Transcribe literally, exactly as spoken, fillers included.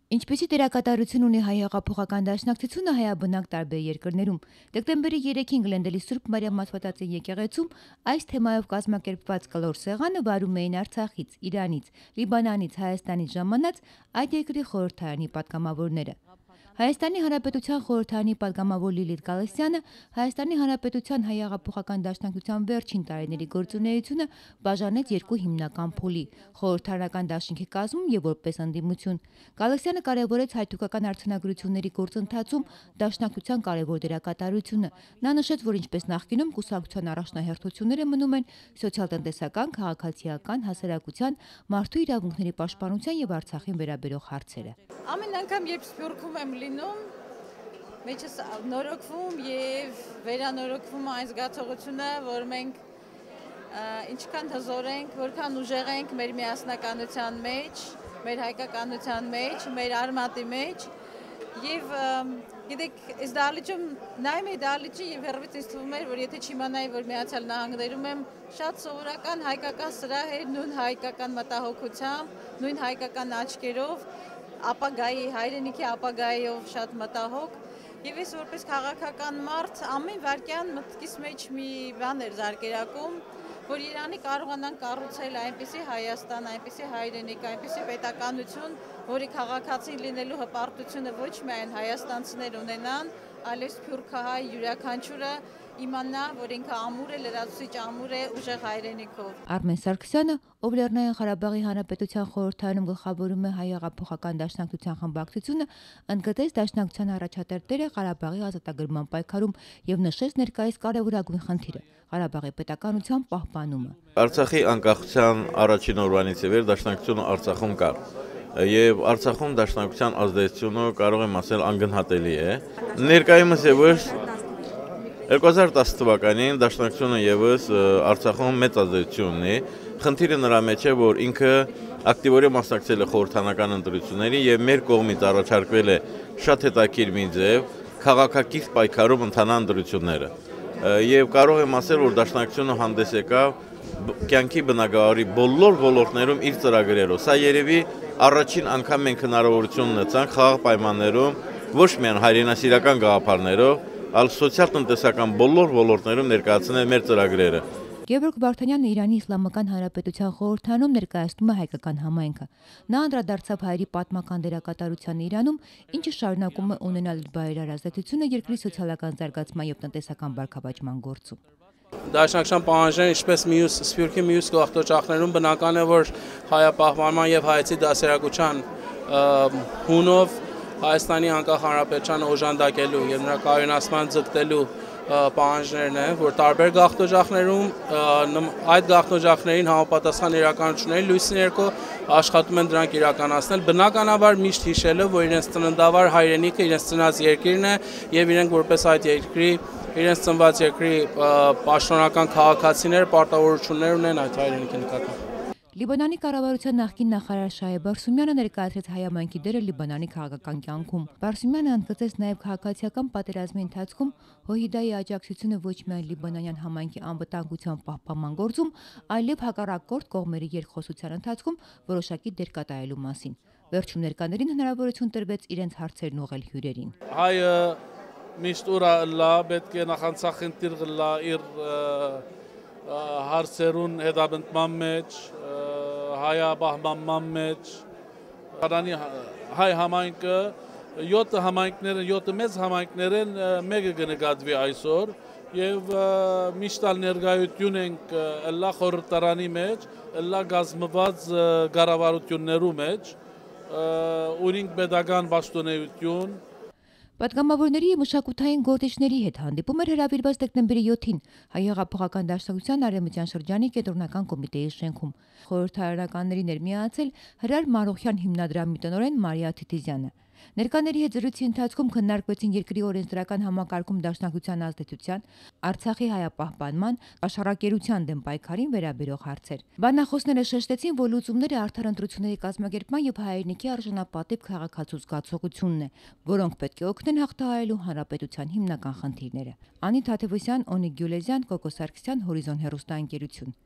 Ինչպիսի դերակատարութիւն ունի հայ հեղափոխական դաշնակցութիւնը հայաբնակ տարբեր երկրներում։ Դեկտեմբերի երեքին Գլենդելի Սուրբ Մարիամ Աստուածածին եկեղեցում այս թեմայով կազմակերպուած կլոր սեղանը վարում էին Արցախից, Իրանից, Լիբանանից, Հայաստանից ժամանած այդ երկրի խորհրդարանի պատգամավորները։ Հայաստանի Հանրապետության խորհրդարանի պատգամավոր Լիլիթ Գալստյանը Հայաստանի Հանրապետության հայ հեղափոխական դաշնակցության վերջին տարիների գործունեութիւնը բաժանեց երկու հիմնական փուլի՝ խորհրդարանական դաշինքի կազմում եւ որպես ընդդիմություն։ Գալստյանը կարեւորեց հայդուկական արձանագրութիւնների գործընթացում դաշնակցության կարեւոր դերակատարութիւնը։ Նա նշեց, որ ինչպես նախկինում կուսակցության առաջնահերթութիւնները մնում են սոցիալ-տնտեսական, քաղաքացիական, հասարակության, մարդու իրաւունքների պաշտպանության եւ Արցախին վերաբերող հարցերը։ Ամեն անգամ, երբ Սփիւռքում եմ լինում, մեջս նորոգվում եւ վերանորոգվում այն զգացողությունը, որ մենք, ա, ինչքան հզոր ենք, որքան ուժեղ ենք մեր միասնականության մեջ, մեր հայկականության մեջ, մեր արմատի մեջ։ Եվ, ըմ, գիտեք, այս դահլիճում նայում էի դահլիճը եւ հեռվից ինձ թվում էր, որ եթե չիմանայի, որ Միացյալ Նահանգներում եմ, շատ սովորական հայկական սրահ էր, նույն հայկական մտահոգությամբ, նույն հայկական աչքերով, ապագայի, հայրենիքի ապագայով շատ մտահոգ։ Եվ ես որպես քաղաքական մարդ ամեն վայրկյան մտքիս մեջ մի բան էր զարկերակում, որ Իրանի կարողանան կառուցել այնպիսի Հայաստան, այնպիսի հայրենիք, այնպիսի պետականություն, որի քաղաքացին լինելու հպարտությունը ոչ միայն հայաստանցիներ ունենան, այլև սփիւռքահայ յուրաքանչյուրը իմանայ, որ ինքը ամուր է, լրացուցիչ ամուր է, ուժեղ հայրենիքով։ Արմեն Սարգսյանը, ով Լեռնային Ղարաբաղի Հանրապետության խորհրդարանում գլխավորում է հայ հեղափոխական դաշնակցության խմբակցությունը, ընդգծեց դաշնակցության առաջատար դերը Ղարաբաղի ազատագրման պայքարում եւ նշեց ներկայիս կարեւորագույն խնդիրը՝ Ղարաբաղի պետականության պահպանումը։ Արցախի անկախության առաջին օրուանից ի վեր դաշնակցությունը Արցախում կար, եւ Արցախում դաշնակցության ազդեցությունը, կարող եմ ասել, անգնահատելի է։ Ներկայումս եւս երկու հազար տասը թվականին դաշնակցությունը եւս, ը, Արցախում մեծ ազդեցություն ունի։ Խնդիրը նրա մեջ է, որ ինքը ակտիվորեն մասնակցել է խորհրդանական ընտրությունների եւ մեր կողմից առաջարկվել է շատ հետաքրքիր մի ձեւ՝ քաղաքակիրթ պայքարում ընթանան ընտրությունները։ Ը, եւ կարող եմ ասել, որ դաշնակցությունը հանդես եկաւ բ-, կյանքի բնակավարի բոլոր ոլորտներում իր ծրագրերով։ Սա երեւի առաջին անգամ մենք հնարավորություն ունեցանք խաղաղ պայմաններում ոչ միայն հայրենասիրական գաղափարներով, այլ սոցիալ-տնտեսական բոլոր ոլորտներում ներկայացնել մեր ծրագրերը։ Գևորգ Վարդանյանը Իրանի Իսլամական Հանրապետության խորհրդարանում ներկայացնում է հայկական համայնքը։ Նա անդրադարձաւ հայերի պատմական դերակատարությանը Իրանում, ինչը շարունակում է ունենալ իր բարերար ազդեցությունը երկրի սոցիալական զարգացման եւ տնտեսական բարգաւաճման գործում։ Դաշնակցության պահանջները, ինչպես մյուս, Սփյուռքի մյուս գաղթօջախներում, բնական է, որ հայապահպանման եւ հայեցի դասերակցության, ը, հունով Հայաստանի անկախ հանրապետության օժանդակելու եւ նրա կայունացման ձգտելու, ը, պահանջներն է, որ տարբեր գաղթօջախներում, ը, նմ-, այդ գաղթօջախներին համապատասխան իրականությունների լույսի ներքո աշխատում են դրանք իրականացնել։ Բնականաբար միշտ հիշելով, որ իրենց ծննդավար հայրենիքը իրենց ծնած երկիրն է եւ իրենք որպես այդ երկրի, իրենց ծնված երկրի, ը, պաշտոնական քաղաքացիներ պարտավորություններ ունեն այդ հայրենիքի նկատմամբ։ Լիբանանի կառավարության նախկին նախարար Շահեբ Բարսումյանը ներկայացրեց հայ համայնքի դերը Լիբանանի քաղաքական կյանքում։ Բարսումյանը ընդգծեց նաեւ քաղաքացիական պատերազմի ընթացքում Հոհիդայի աջակցությունը ոչ միայն լիբանանյան համայնքի անվտանգության պահպանման գործում, այլեւ հակառակորդ կողմերի երկխոսության ընթացքում որոշակի դեր կատարելու մասին։ Վերջում ներկաներին հնարավորություն տրվեց իրենց հարցերն ուղղել հյուրերին։ Հայը միշտ ուր ը ըլլայ, պէտք է նախանցախնդիր ըլլայ իր, ը, ը, հարցերուն հետապնդման մեջ, ը, հայապահպանման մեջ։ Արանի հայ համայնքը յոթը համայնքներ, յոթը մեծ համայնքներէն, ը, մէկը կը նկատուի այսօր եւ, ը, միշտ ալ ներկայություն ենք, ը, ըլլայ խորհրդարանի մեջ, ըլլայ կազմուած, ը, կառավարություններու մեջ, ը, ունինք պետական պաշտօնէութիւն։ Պատգամավորների եւ մշակութային գործիչների հետ հանդիպում էր հրաւիրուած դեկտեմբերի յոթին հայ հեղափոխական դաշնակցության արեւմտյան շրջանի կենտրոնական կոմիտեի շենքում։ Խորհրդարանականներին էր միացել Հրար Մարուխեան հիմնադրամի տնօրէն Մարիա Թիթիզյանը։ Ներկաների հետ զրույցի ընթացքում քննարկվեցին երկրի օրենսդրական համակարգում դաշնակցության ազդեցության, Արցախի հայապահպանման, կաշառակերության դեմ պայքարին վերաբերող հարցեր։ Բանախոսները շեշտեցին, որ լուծումները արդար ընտրությունների կազմակերպման եւ հայրենիքի արժանապատիվ քաղաքացու զգացողությունն է, որոնք պէտք է օգնեն հաղթահարելու հանրապետության հիմնական խնդիրները։ Անի Թադեւոսյան, Օնիկ Գիուլեզյան, Կոկո Սարգսյան, Հորիզոն հեռուստաընկերություն։